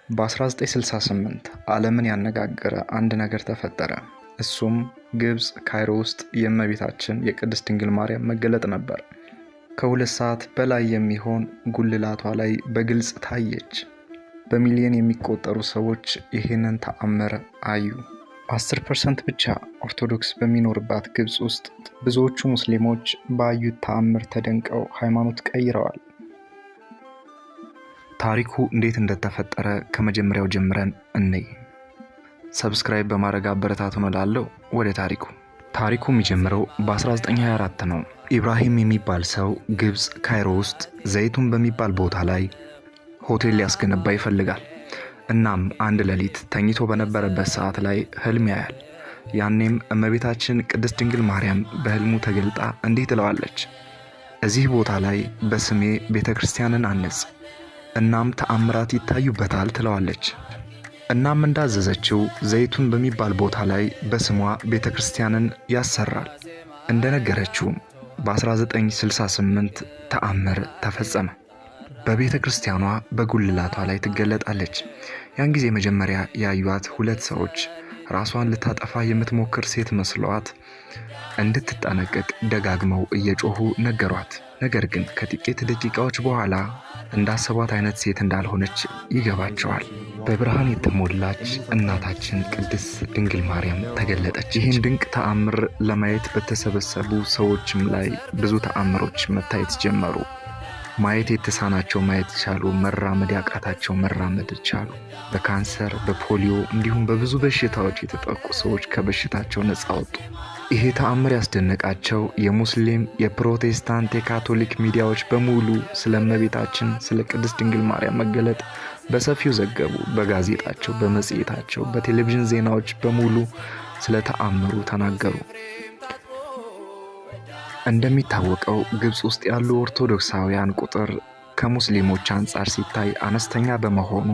በ1968 ዓለምን ያነጋገረ አንድ ነገር ተፈጠረ። እሱም ግብፅ ካይሮ ውስጥ የእመቤታችን የቅድስት ድንግል ማርያም መገለጥ ነበር። ከ2 ሰዓት በላይ የሚሆን ጉልላቷ ላይ በግልጽ ታየች። በሚሊዮን የሚቆጠሩ ሰዎች ይህንን ተአምር አዩ። 10% ብቻ ኦርቶዶክስ በሚኖርባት ግብፅ ውስጥ ብዙዎቹ ሙስሊሞች ባዩት ተአምር ተደንቀው ሃይማኖት ቀይረዋል። ታሪኩ እንዴት እንደተፈጠረ ከመጀመሪያው ጀምረን እንይ። Subscribe በማድረግ አበረታቱን እላለሁ። ወደ ታሪኩ። ታሪኩ የሚጀምረው በ1924 ነው። ኢብራሂም የሚባል ሰው ግብፅ ካይሮ ውስጥ ዘይቱን በሚባል ቦታ ላይ ሆቴል ሊያስገነባ ይፈልጋል። እናም አንድ ሌሊት ተኝቶ በነበረበት ሰዓት ላይ ህልም ያያል። ያኔም እመቤታችን ቅድስት ድንግል ማርያም በህልሙ ተገልጣ እንዲህ ትለዋለች፣ እዚህ ቦታ ላይ በስሜ ቤተ ክርስቲያንን አንጽ፣ እናም ተአምራት ይታዩበታል ትለዋለች። እናም እንዳዘዘችው ዘይቱን በሚባል ቦታ ላይ በስሟ ቤተ ክርስቲያንን ያሰራል። እንደነገረችውም በ1968 ተአምር ተፈጸመ። በቤተ ክርስቲያኗ በጉልላቷ ላይ ትገለጣለች። ያን ጊዜ መጀመሪያ ያዩት ሁለት ሰዎች ራሷን ልታጠፋ የምትሞክር ሴት መስሏት እንድትጠነቀቅ ደጋግመው እየጮሁ ነገሯት። ነገር ግን ከጥቂት ደቂቃዎች በኋላ እንዳሰቧት አይነት ሴት እንዳልሆነች ይገባቸዋል። በብርሃን የተሞላች እናታችን ቅድስት ድንግል ማርያም ተገለጠች። ይህን ድንቅ ተአምር ለማየት በተሰበሰቡ ሰዎችም ላይ ብዙ ተአምሮች መታየት ጀመሩ። ማየት የተሳናቸው ማየት ቻሉ። መራመድ ያቃታቸው መራመድ ቻሉ። በካንሰር፣ በፖሊዮ እንዲሁም በብዙ በሽታዎች የተጠቁ ሰዎች ከበሽታቸው ነፃ ወጡ። ይሄ ተአምር ያስደነቃቸው የሙስሊም፣ የፕሮቴስታንት፣ የካቶሊክ ሚዲያዎች በሙሉ ስለ እመቤታችን ስለ ቅድስት ድንግል ማርያም መገለጥ በሰፊው ዘገቡ። በጋዜጣቸው፣ በመጽሔታቸው፣ በቴሌቪዥን ዜናዎች በሙሉ ስለ ተአምሩ ተናገሩ። እንደሚታወቀው ግብፅ ውስጥ ያሉ ኦርቶዶክሳውያን ቁጥር ከሙስሊሞች አንጻር ሲታይ አነስተኛ በመሆኑ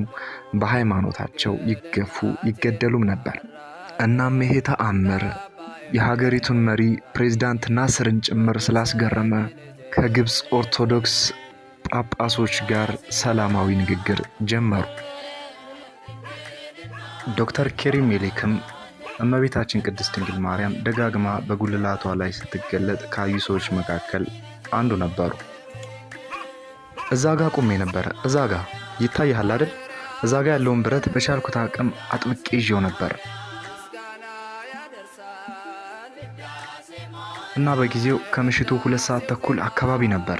በሃይማኖታቸው ይገፉ ይገደሉም ነበር። እናም ይሄ ተአምር የሀገሪቱን መሪ ፕሬዝዳንት ናስርን ጭምር ስላስገረመ ከግብፅ ኦርቶዶክስ ጳጳሶች ጋር ሰላማዊ ንግግር ጀመሩ። ዶክተር ኬሪም ሜሌክም እመቤታችን ቅድስት ድንግል ማርያም ደጋግማ በጉልላቷ ላይ ስትገለጥ ካዩ ሰዎች መካከል አንዱ ነበሩ። እዛ ጋ ቆሜ ነበረ። እዛ ጋ ይታይሃል አይደል? እዛ ጋ ያለውን ብረት በቻልኩት አቅም አጥብቄ ይዤው ነበር እና በጊዜው ከምሽቱ 2:30 አካባቢ ነበር።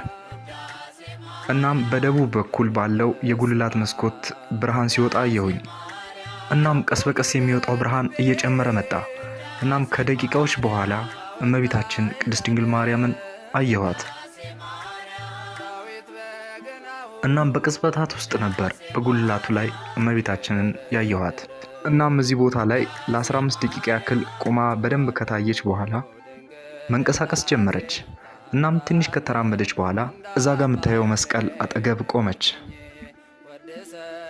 እናም በደቡብ በኩል ባለው የጉልላት መስኮት ብርሃን ሲወጣ አየሁኝ። እናም ቀስ በቀስ የሚወጣው ብርሃን እየጨመረ መጣ። እናም ከደቂቃዎች በኋላ እመቤታችን ቅድስት ድንግል ማርያምን አየኋት። እናም በቅጽበታት ውስጥ ነበር በጉልላቱ ላይ እመቤታችንን ያየኋት። እናም እዚህ ቦታ ላይ ለ15 ደቂቃ ያክል ቆማ በደንብ ከታየች በኋላ መንቀሳቀስ ጀመረች። እናም ትንሽ ከተራመደች በኋላ እዛ ጋር የምታየው መስቀል አጠገብ ቆመች።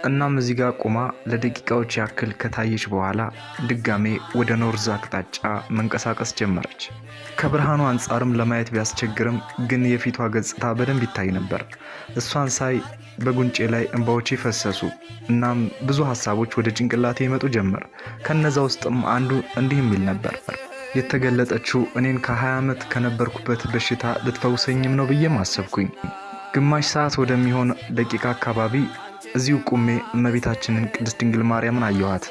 እናም እዚህ ጋር ቆማ ለደቂቃዎች ያክል ከታየች በኋላ ድጋሜ ወደ north አቅጣጫ መንቀሳቀስ ጀመረች። ከብርሃኑ አንጻርም ለማየት ቢያስቸግርም ግን የፊቷ ገጽታ በደንብ ይታይ ነበር። እሷን ሳይ በጉንጬ ላይ እንባዎቼ ፈሰሱ። እናም ብዙ ሀሳቦች ወደ ጭንቅላቴ ይመጡ ጀመር። ከነዛ ውስጥም አንዱ እንዲህ የሚል ነበር፣ የተገለጠችው እኔን ከ20 ዓመት ከነበርኩበት በሽታ ልትፈውሰኝም ነው ብዬም አሰብኩኝ። ግማሽ ሰዓት ወደሚሆን ደቂቃ አካባቢ እዚሁ ቁሜ እመቤታችንን ቅድስት ድንግል ማርያምን አየኋት።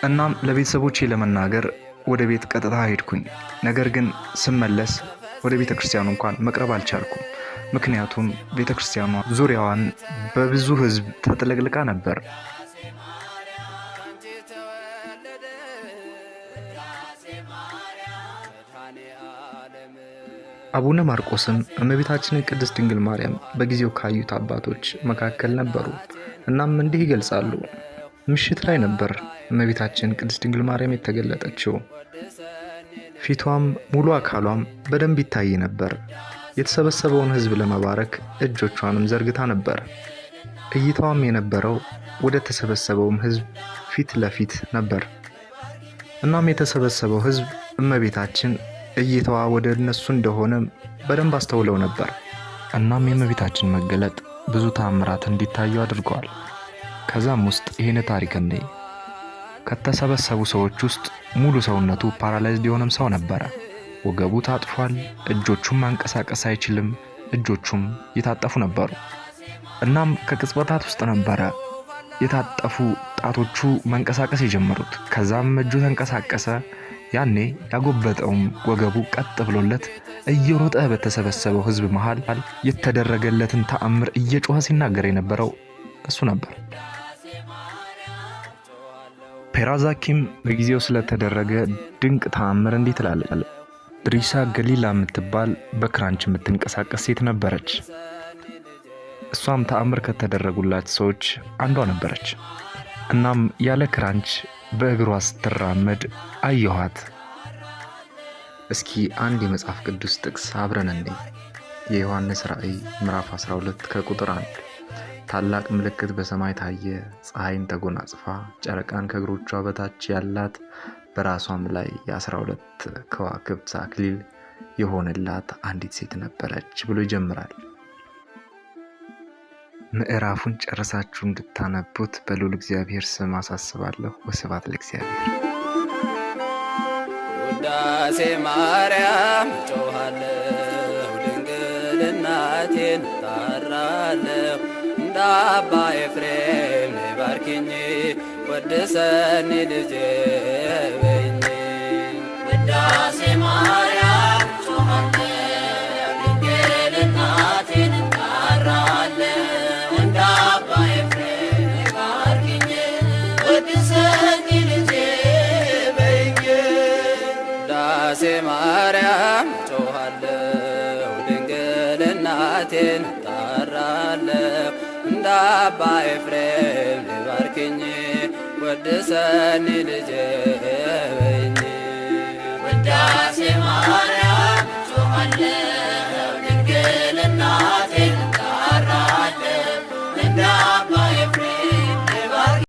እናም ለቤተሰቦቼ ለመናገር ወደ ቤት ቀጥታ ሄድኩኝ። ነገር ግን ስመለስ ወደ ቤተ ክርስቲያኑ እንኳን መቅረብ አልቻልኩም። ምክንያቱም ቤተ ክርስቲያኗ ዙሪያዋን በብዙ ሕዝብ ተጥለቅልቃ ነበር። አቡነ ማርቆስም እመቤታችንን ቅድስት ድንግል ማርያም በጊዜው ካዩት አባቶች መካከል ነበሩ። እናም እንዲህ ይገልጻሉ። ምሽት ላይ ነበር እመቤታችን ቅድስት ድንግል ማርያም የተገለጠችው። ፊቷም ሙሉ አካሏም በደንብ ይታይ ነበር። የተሰበሰበውን ሕዝብ ለመባረክ እጆቿንም ዘርግታ ነበር። እይታዋም የነበረው ወደ ተሰበሰበውም ሕዝብ ፊት ለፊት ነበር። እናም የተሰበሰበው ሕዝብ እመቤታችን እይታዋ ወደ እነሱ እንደሆነ በደንብ አስተውለው ነበር። እናም የእመቤታችን መገለጥ ብዙ ተአምራት እንዲታዩ አድርገዋል። ከዛም ውስጥ ይህን ታሪክ እንይ። ከተሰበሰቡ ሰዎች ውስጥ ሙሉ ሰውነቱ paralyzed የሆነም ሰው ነበረ። ወገቡ ታጥፏል፣ እጆቹም ማንቀሳቀስ አይችልም፣ እጆቹም የታጠፉ ነበሩ። እናም ከቅጽበታት ውስጥ ነበረ የታጠፉ ጣቶቹ መንቀሳቀስ የጀመሩት። ከዛም እጁ ተንቀሳቀሰ። ያኔ ያጎበጠውም ወገቡ ቀጥ ብሎለት እየሮጠ በተሰበሰበው ሕዝብ መሃል የተደረገለትን ተአምር እየጮኸ ሲናገር የነበረው እሱ ነበር። ፔራዛኪም በጊዜው ስለተደረገ ድንቅ ተአምር እንዲህ ትላለች። ድሪሳ ገሊላ የምትባል በክራንች የምትንቀሳቀስ ሴት ነበረች። እሷም ተአምር ከተደረጉላት ሰዎች አንዷ ነበረች። እናም ያለ ክራንች በእግሯ ስትራመድ አየኋት። እስኪ አንድ የመጽሐፍ ቅዱስ ጥቅስ አብረን እንይ። የዮሐንስ ራእይ ምዕራፍ 12 ከቁጥር 1፣ ታላቅ ምልክት በሰማይ ታየ፣ ፀሐይን ተጎናጽፋ ጨረቃን ከእግሮቿ በታች ያላት፣ በራሷም ላይ የ12 ከዋክብት አክሊል የሆነላት አንዲት ሴት ነበረች ብሎ ይጀምራል። ምዕራፉን ጨርሳችሁ እንድታነቡት በልዑል እግዚአብሔር ስም አሳስባለሁ። ወስብሐት ለእግዚአብሔር። ውዳሴ ማርያም ጮኻለሁ፣ ድንግል እናቴን እጠራለሁ። እንደ አባ ኤፍሬም ነይ ባርኪኝ፣ ወድሰኒ ልጄ በይኝ። ውዳሴ ማርያም ጮኻለሁ፣ ድንግል እናቴን እጠራለሁ። እንደ አባ ኤፍሬም ነይ ባርኪኝ፣ ወድሰኒ ልጄ በይኝ። ውዳሴ ማርያም ጮኻለሁ፣ ድንግል እናቴን እጠራለሁ። እንደ አባ ኤፍሬም ነይ ባርኪኝ፣ ወድሰኒ ልጄ